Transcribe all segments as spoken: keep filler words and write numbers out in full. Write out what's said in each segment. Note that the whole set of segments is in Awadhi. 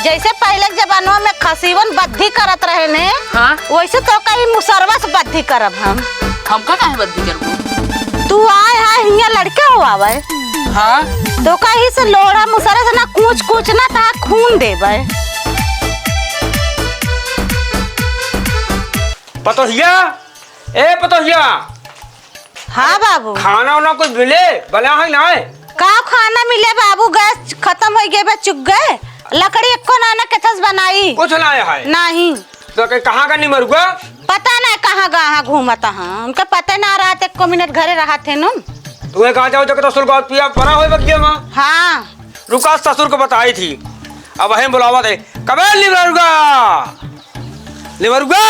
जैसे पहिले के जमानवा में खसीवन बद्धी करत रहे ने, हाँ। वैसे तोका ही मुसरवा से बद्धी करब हम। हमका काहे बद्धी करबू? तू आए हा हियाँ लड़के हो आवे। हाँ। तोका ही से लोढ़ा मुसरवा से ना कूच कूच ना ता खून देबे। पतोहिया, ए पतोहिया। हाँ बाबू। खाना उना कुछ मिले, बना है ना? का खाना मिले बाबू, गैस खतम होइ गए बा, चुक गए। लकड़ी एक्को ना, ना केथस बनाई। कुछ ना है? नहीं। तो के कहाँ का निमरुआ? पता नहीं कहाँ कहाँ घूमत हाँ, उनका पता ना रहत, एक्को मिनट घरे रहत है नुन। तू एक आ जाओ, जब तो सुलगाव पिया परा होए बगिया में। हाँ। रुका, ससुर को बताई थी, अब हम बुलावा दे। कबे निमरुआ? निमरुआ?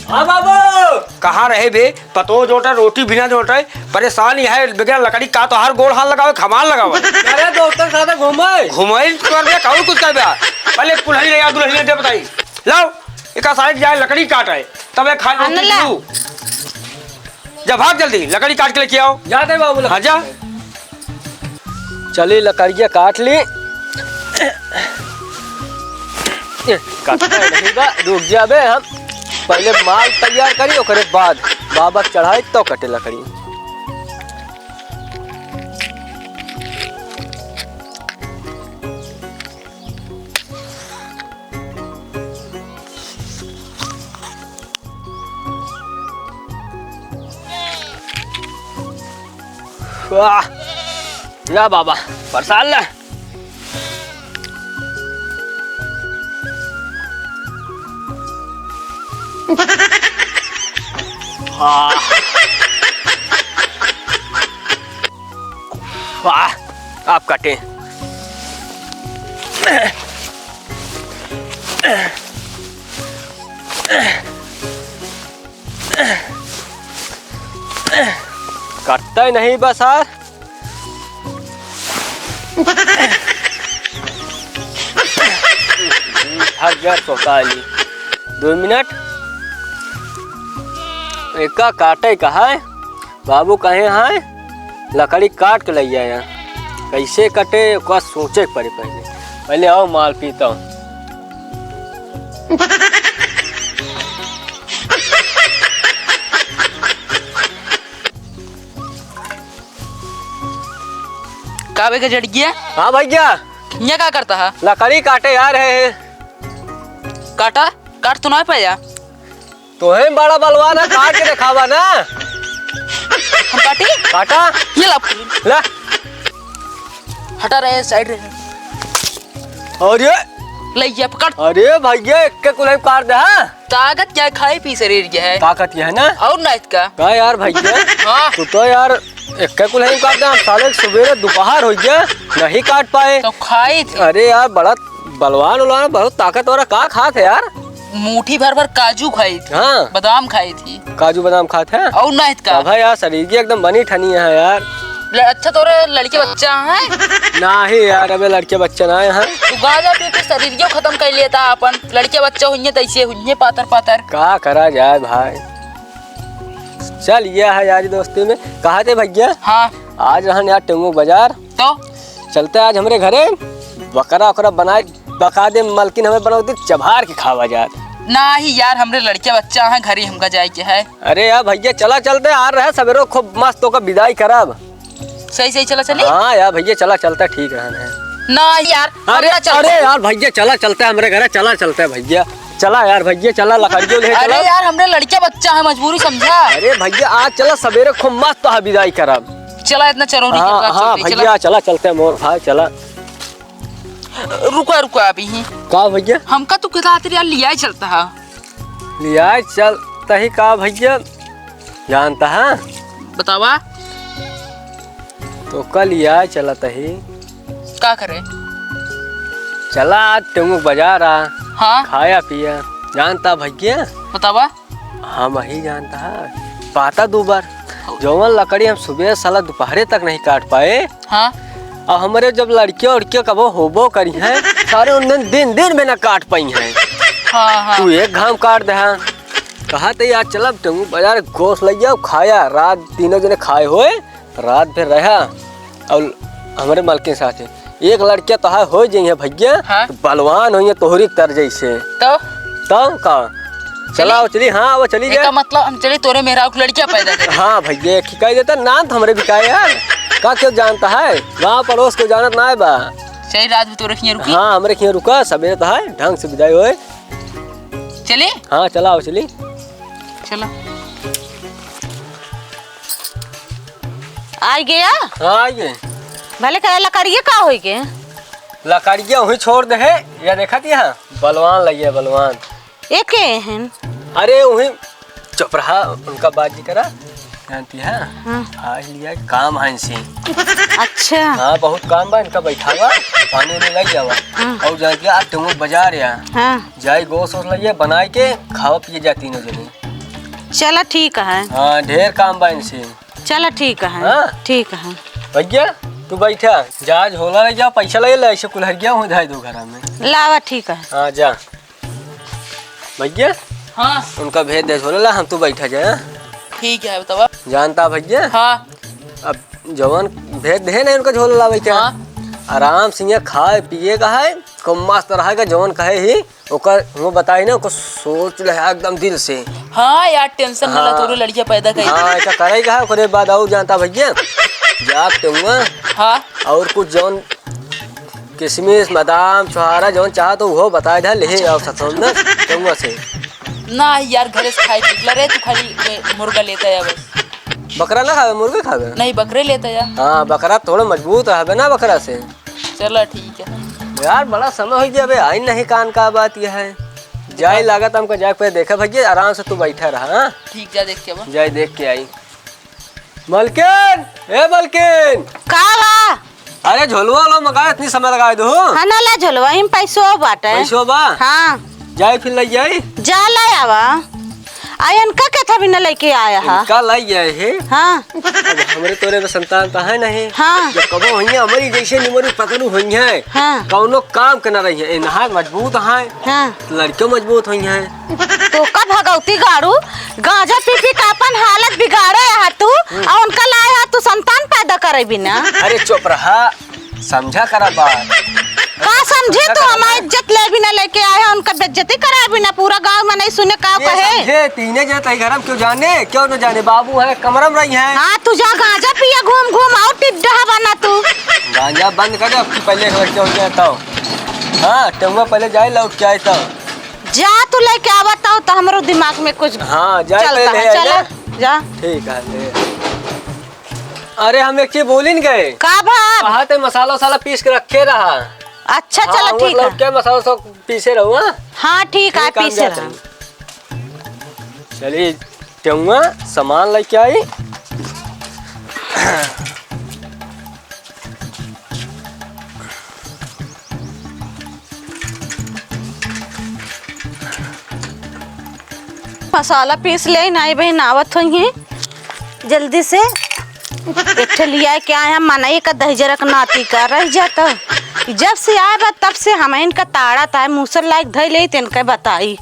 हाँ बाबू। कहाँ रहे बे? पतो जोटे, रोटी बिना जोटे, परेशान यह है, बगैर लकड़ी का तो हर गोड़ हाथ लगावे, खमाल लगावे। अरे दोस्तन साथे घूमे। घूमे कर बे, कहू कुछ कर बे। पहले कुल्हड़ी ले आ, दुल्हनिया दे बताई। लाओ, एका साइड जाए लकड़ी काटे, तबे खा रोटी आने ला। दू। जा भाग जल्दी, लकड़ी काट के लेके आओ। जाते बाबू, हाँ, जा। चली, लकड़िया काट ली। ए, कटता नहीं बा, रुक जा बे, हम पहले माल तैयार करी, ओकरे बाद बाबा चढ़ाई तो कटे लकड़ी। वाह, ला बाबा, प्रसाद ला। वाह। वाह, आप काटे। कटता ही नहीं बस यार। थक गया, सोता है जी। दो मिनट। एका काटे कहा है? बाबू कहे हैं, लकड़ी काट के लइ आया। कैसे कटे, ओका सोचे के पड़े पहले। पहले आओ माल पीता हूँ। का बे गजड़िया? हाँ भैया। ये का करता है? लकड़ी काटे आ रहे हैं। काटा, काट तो ना पाया। तोहे बड़ा बलवान है, काट के दिखावा ना। हम काटी? काटा। ये ला। ला। हटा रे, साइड रे। अरे। ले ये पकड़। अरे भैया, एक के कुल्हई काट दे, हाँ? ताकत क्या है, खाई पी शरीर के है। ताकत क्या है ना? और ना इसका। का यार भैया? हाँ। तू तो यार एक के कुल्हई काट दे, हम साले सुबेरे दोपहर हो गया, नहीं काट पाए। तो खाई थी। अरे यार, बड़ा बलवान उलवान, बहुत ताकतवर, का खात है यार? मुट्ठी भर भर काजू खाई थी, हाँ। बादाम खाई थी। काजू बादाम खात है? और ना इसका। तब है यार, शरीर की एकदम बनी ठनी है यार। ल-, अच्छा, तोरे लड़के बच्चा है? नाही यार, अबे लड़के बच्चा ना है। तू गांजा पी के शरीर के खत्म कर लेता अपन। लड़के बच्चा हुइये, तैसे हुइये, पातर पातर। का करा जाए भाई, चल ये है यारी दोस्ती में। कहा थे भैया? हाँ। आज रहन यार टेंगू बाजार। तो? चलते आज हमरे घरे बकरा उकरा बनाए, बका दे मलकिन हमें बनौती चबार के खावा जात। नाही यार, हमरे लड़के बच्चा हैं, घरे हमका जाए के है। अरे यार भैया, चला चलते, आ रहे सवेरे खूब मस्त ओकर विदाई करब। सही सही चला चली। हाँ यार भैया, चला चलते, ठीक रहन है। नाही यार, अरे, हमरा चल अरे यार भैया, चला चलते हमरे घरे, चला चलते भैया, चला यार भैया, चला लकड़ियों ले अरे चला। यार, हमरे लड़के बच्चा है, मजबूरी समझा। अरे भैया, आज चला सवेरे खूब मस्त तोहार विदाई करब। चला, इतना चरौरी हाँ, करता हाँ चलते, भैया, चला। चला चलते मोर भाई, चला। रुका, रुका, अभी ही। का भैया? हमका तू कहता तेरे यार लियाए चलता है। लियाए चलता ही का भैया? जानता है? बतावा। तो कल लियाए चलता ही। का करे? चला आज टेंगू बाजार आ। हाँ। खाया पिया। जानता भैया? बतावा। हम ही जानता है, पाता दू बार, जौन लकड़ी हम सुबह साला दोपहरे तक नहीं काट पाए, हाँ। और हमरे जब लड़कियों उड़कियों कबो होबो करी हैं, सारे उन दिन, दिन, दिन में ना काट पाई हैं। हाँ, हाँ। तू एक घाम काट दे, हाँ। कहा ते यार चलब टेंगू बाजार गोस लइ जाओ, खाया, रात तीनों जने खाए होए, रात भर रहा और हमरे मालकिन साथे। एक लड़किया तोहार होइ जइहैं भइया, हाँ। तो बलवान होइहैं तोहरी तर जइसे। तो? तब का? चला, चली? चली, हाँ, वो चली जा। एका मतलब हम चली तोरे मेहरारू के लड़किया पैदा करे। हाँ भइया, एक ठिकाई देता, नाम तो हमरे बिकाए यार। का केउ जानत है? गाँव पड़ोस केउ जानत नाहीं बा। चली, रात में तोरे खियाँ रुकी। हाँ, हमरे खियाँ रुका, सबेरे तो है, ढंग से बिदाई होए। चली? हाँ, चला, चली। चला। आइ गया? हाँ, आइ गए। भले कहे लकड़िया का होइ गए? लकड़िया वहीं छोड़ दे है, या देखा थी, हाँ, बलवान लगिया, बलवान। ये के हन? अरे, वहीं चुप रहा, उनका बात जी करा। जानती है? हाँ। आज लिया काम है इनसे। अच्छा। हाँ, बहुत काम बा इनका, बैठा बा, पानी उनी लग जावा। हाँ। और जानती है, आज तुम बाजार या। हाँ। जाई गोस ओस लइया, बनाई के खावा पिए जा तीनों जने। चला ठीक है। हाँ, ढेर काम बा इनसे। चला ठीक है। हाँ। ठीक है। भइया, तू बैठा, जा झोला ले जा, पैसा ले ले, ऐसे कुल्हरिया हो जाए दो घर में। लावा, ठीक है। हाँ, जा। भइया, हाँ। उनका भेज दे झोला ला, हम तू बैठा जा, हाँ? ठीक है, बतावा। जानता भइया? हाँ। अब जवन भेज दे नहीं उनका झोला लावे के। हाँ। आराम से यहाँ खाए पिए का है, खूब मस्त रहे का, जवन कहे ही ओकर वो बताई ना, ओकर सोच ले एकदम दिल से। हाँ यार, tension ना ला, हाँ। तोरे लड़किया पैदा करी। हाँ, ऐसा करे का है, ओकरे बाद और जानता भइया, जात के हुआ। हाँ। और कुछ जौन किशमिश, बादाम, छोहारा जौन चाहत हो, वो बताए दे, ले अच्छा, आओ अच्छा। सतौन ना, के हुआ से। ना यार, घरे से खाए निकला रहे, तू खाली ए, मुर्गा लेता है बस। बकरा ना खावे, मुर्गा खावे? नहीं, बकरे लेता है। हाँ, बकरा थोड़ा मजबूत रहबे ना बकरा से। चला ठीक है। यार, बड़ा समय हो गया बे, आई नहीं कान का बात यह है। जाए लागत हमको जाए पे देखा भइया, आराम से तू बैठा रहा, हाँ? ठीक, जा देख के बा। जाए देख के आई। मलकिन, ए मलकिन। का बा? अरे झोलवा लो मगा, इतनी समय लगा दो। हाँ ना, ला झोलवा, इम पैसो बाटे। पैसो बा? हाँ। जाए फिर ले जाए। जा ले आवा। आ इनका के था भी न लेके आया हा? इनका ले गए है। हाँ। अब हमरे तोरे में संतान तो है नहीं। हाँ। जब कबो होइया हमारी जैसे निमोरी पतलू होइया है। हाँ। कौनो काम के ना रही है। इनहा मजबूत है। हाँ। लड़के मजबूत होइया है। तो का भगौती गाड़ू, गांजा पी पी का अपन हालत बिगाड़े है तू, हम्म। और उनका लाए है तू संतान पैदा करे बिना। अरे चुप रहा। समझा करा बात। का समझे समझा तू? करा हमार बात। इज्जत ले भी ना लेके आए हैं, उनका बेइज्जती कराए भी ना, पूरा गांव में नहीं सुने का ये कहे। समझे, तीने जने तई घर में क्यों जाने, क्यों न जाने, बाबू है, कमरा में रही है। हाँ, तू जा गांजा पिया घूम घूम, और टिड्डा बना तू। गांजा बंद कर दे, अब की पहले एक लड़के हो गया तो। हाँ, टेउआ पहले जाए लौट के आए तो। जा तू लेके आवत हो तो हमरो दिमाग में कुछ हाँ, जाए चलता पहले है, है चला, ना? जा। ठीक है, ले। अरे, हम एक चीज भूलिन गए। का बाप? कहा थे मसाला वसाला पीस के रखे रहा। अच्छा, हाँ, चलो, वो ठीक लौट है। के मसाला सब पीसे रहो, हाँ? हाँ, ठीक है, ठीक है, हम पीसे जाते रहो। हैं। चलिए, टेउआ सामान लेके आई। मसाला पीस ले, नाई बहिन आवत होइहैं। जल्दी से एक ठे लिया के आए हैं, मनई का दहिजरक नाती का रह जाता। जब से आए बा, तब से हमहिन का ताड़ा ताए, मूसर लायक धई ले, तेन के बताई।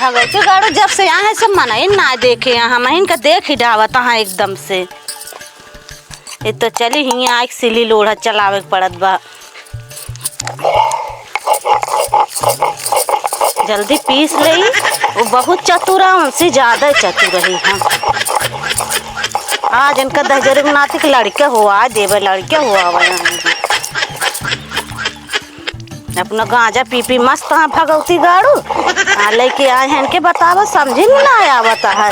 भगवती गाड़ू, जब से आए हैं, सब मनई ना देखे हैं, हमहिन का देख ही डावत हैं एकदम से। ये तो चली हियाँ आइके सिली लोढ़ा चलावे के पड़त बा। जल्दी पीस लेई, वो बहुत चतुर है, उनसे ज्यादा चतुर रही हम। आज इनका दहिजरक नाती के लड़के हुआ देवे, लड़के हुआ हुआ यहाँ। अपना गांजा पी पी मस्त हाँ भगवती गाड़ू। हाँ, लेके आए हैं इनके बतावा, समझे में ना आवत है।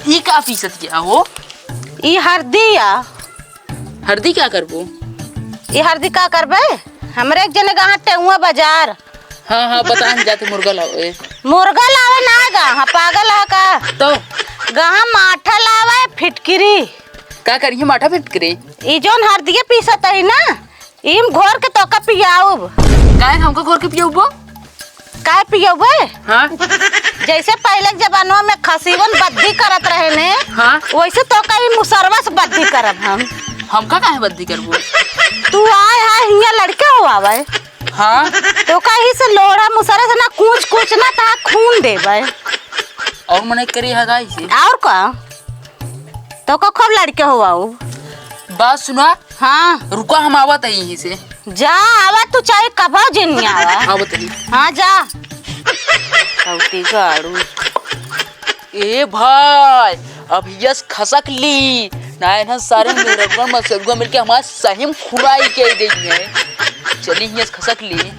ई का पीसत गया हो? ई हरदी आ। हरदी का करबो? ई हरदी का करबे? हमरे एक जने गहा टेउआ बाजार। हाँ, हाँ, बता, हम जाते मुर्गा लावे। मुर्गा लावे ना गहा, पागल है का? तो? गहा माठा लावे, फिटकिरी। का करिए माठा फिटकिरी? ई जौन हरदिया पीसत है ना, इम घोर के तोका पियाउब। काहे हमका घोर के पियाउबो? काहे पियाउबे? हाँ। जैसे पहले के जमानवा में खसीवन बद्दी करत रहे ने, हाँ। वैसे तोका ई मुसरवा से बद्दी करब हम। हमका काहे बद्दी करबू? तू आए हा हियाँ लड़के हो आवे। हाँ। तो कहीं से लोढ़ा मुसरे से ना कूच कूच ना ता खून देवे। और मने करी है गाई से। और का? तो का खूब लड़के हो आओ। बात सुना। हाँ। रुका, हम आवत है यहीं से। जा, आवा तू चाहे कबो जिन आवा। आवत है। हाँ, जा। औती गाड़ू। ए भाई, अब यस खसक ली। ना इन्हन सारे मेहरगुआ मसरुआ मिलके हमार सही में खुनाई के दे दिए। चली यस खसक ली।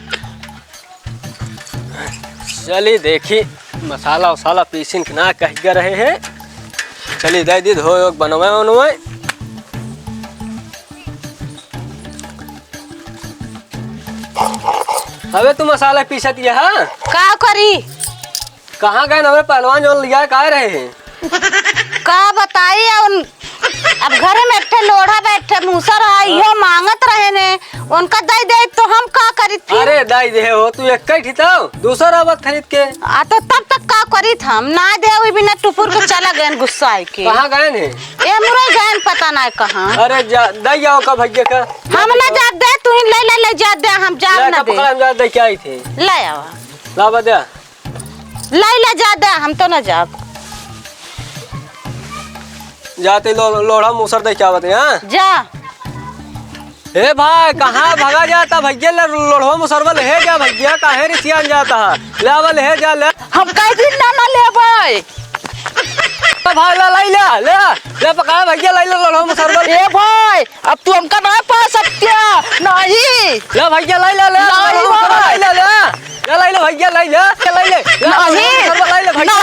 चली देखी, मसाला उसाला पीसिन के ना कह के रहे हैं। चली दे दी धोए बनवाए उनवाए। अबे तू मसाला पीसत ये, हाँ? का करी? कहाँ गए हमरे पहलवान जो लिया का रहे हैं? का बताई, उन, अब घरे में एक ठे लोढ़ा बा, एक ठे मूसर है, हाँ। इहो मांगत रहे ने, उनका दई दे तो हम का करीत फिर? अरे दई दे हो, तू एक ही तो, दूसर आवत खरीद के। आ तो तब तक का करीत हम, ना दे, उ बिना टुपुर के चला गए गुस्सा आए के। कहाँ गए ने? ए मुरई गए पता ना कहाँ। अरे जा, दई जाओ का भैया का। हम ना जात दे, तू ही ले ले, ले जात दे, हम जात ले ना का दे। पकड़ा, हम जात दे क्या आई थे? ले आवा। लावा दे। लाई ला जा दे, हम तो ना जाब। जाते लो-, लोढ़ा मूसर दे क्या बते, हाँ? जा। ए भाई, कहाँ भगा जाता भैया? ले लोढ़वा मूसरवा ले जा भैया, काहे रिसियान जाता है? ले आवा, ले जा, ले। हम कई दिन ना, ना लेबै। ए भाई, ले, ले, ले, ले, ले पका भैया, ले, ले लोढ़वा मूसरवा। ए भाई, अब तू हमका ना पा सकत्या, नहीं। ले भैया, ले, ले, ले, नहीं भाई। ले, ले, ले। ले, ले, ले भैया, ले, ले, ले, ले, ले। ले, नहीं। ले, ले भैया,